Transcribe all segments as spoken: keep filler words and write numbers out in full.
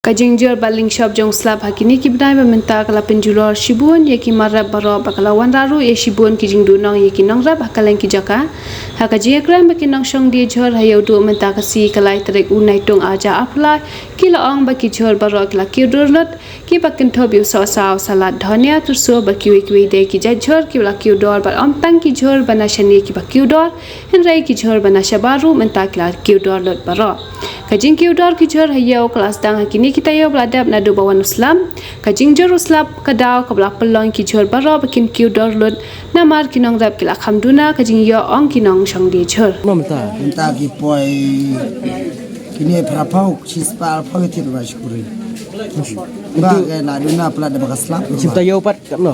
Ka jingjur bad lyngshop jong u slap ha kine ki bnai ba mynta ka la pynjulor shibun ïa ki mar rep baroh bad ka la wanrah ruh ïa shibun ki jingduhnong ïa ki nongrep ha kylleng ki jaka. Ha ka jingïakren bad ki nongshong die jhur ha ïa u duh mynta ka sngi ka lai tarik u Naitung arhajar arphew lai, ki la ong ba ki jhur baroh ki la kiew dur lut, kiba kynthup ïa u Sohsaw, Salad, Dhonia, Tyrso bad kiwei kiwei de ki jait jhur kiba la kiew dur bad ym tang ki jhur ba na shane kiba kiew dur, hynrei ki jhur ba na shabar ruh mynta ki la kiew dur lut baroh. Ka jingkiew dur ki jhur ha ïew ka la sdang ha kine ki taïew ba la dep naduh ba wan u slap. Ka jingjur u slap ka daw kaba la pynlong ïa ki jhur baroh ba kin kiew dur lut namar ki nongrep ki la kham duna ka jingïoh, ong ki nongshong die jhur. Mynta ki poi kine phra phew, shispah arphew ïa ki ba shukri. Ba ka la duna palat da ba ka slap. Shim taïew pat katno?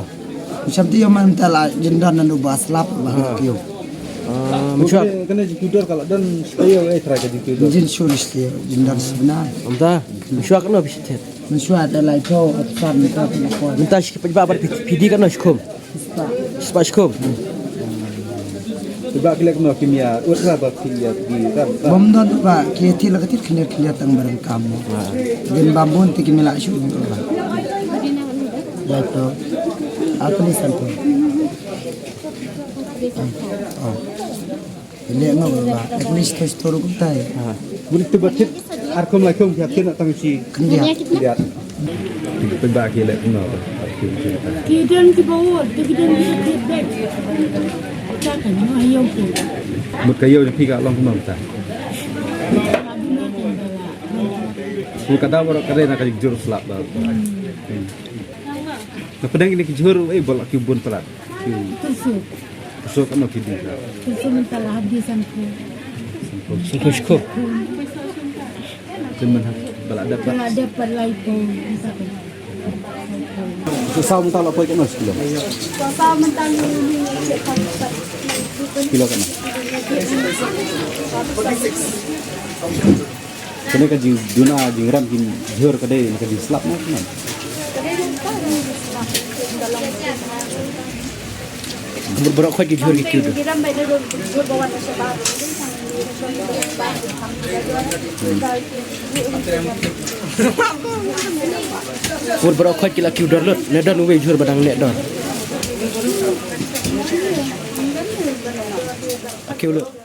Shim taïew mynta la jin don naduh ba slap ba kiew. Ah, mynshuwa. Kane jingkiew dur ka la don shi taïew, eh, trai ka jingkiew dur. Jin shuri shi taïew, jin don shi bnai. Mynta mynshuwa katno phi thied? Mynshuwa te lai phew, at san mynta phi la poi. Mynta shi pynba bad phi, phi die katno shi kum? Shispah. Shispah shi kum. Te ba ki leh kumno ki mia, ut ra ba ki ïa ki ram. Bym don ba ki thied la ka thied khyndiat khyndiat tang ba donkam mo. Din bam bun te ki mih la shu ba. Lai phew. Arphew san phew. Oh. Leh nga ba, at least to store kumtai. Ha. Bun te ba thied ar kum lai kum ki thied na tang shi. Khyndiat. Khyndiat. Te ba ki leh kumno ba. Ki don ki ba wot, te ki don ki thied bad. Ka kan ma ïoh ki. Mut ka ïoh phi ka long kumno ta. Ku ka daw baroh ka dei na ka jur slap ba. Na pdeng kine ki jhur, eh, ba la kiew bun palat. Tyrso. Tyrso katno ki die ka? Tyrso mynta la hap die san phew. San phew. San phew shi kum. Te mynta ba la dep. Ba la dep ba lai phew. Sohsaw mynta la poi katno shi kilo? Sohsaw mynta ni, ni, ni, kilo katno? Kane ka jingduna, jingrem, jingjhur ka dei na ka jingslap ne kumno? Mut baroh khoit ki jhur ki kiew dur. Mut baroh khoit ki la kiew dur lut, ne don uwei jhur ba dang neh dur? Kiew lut.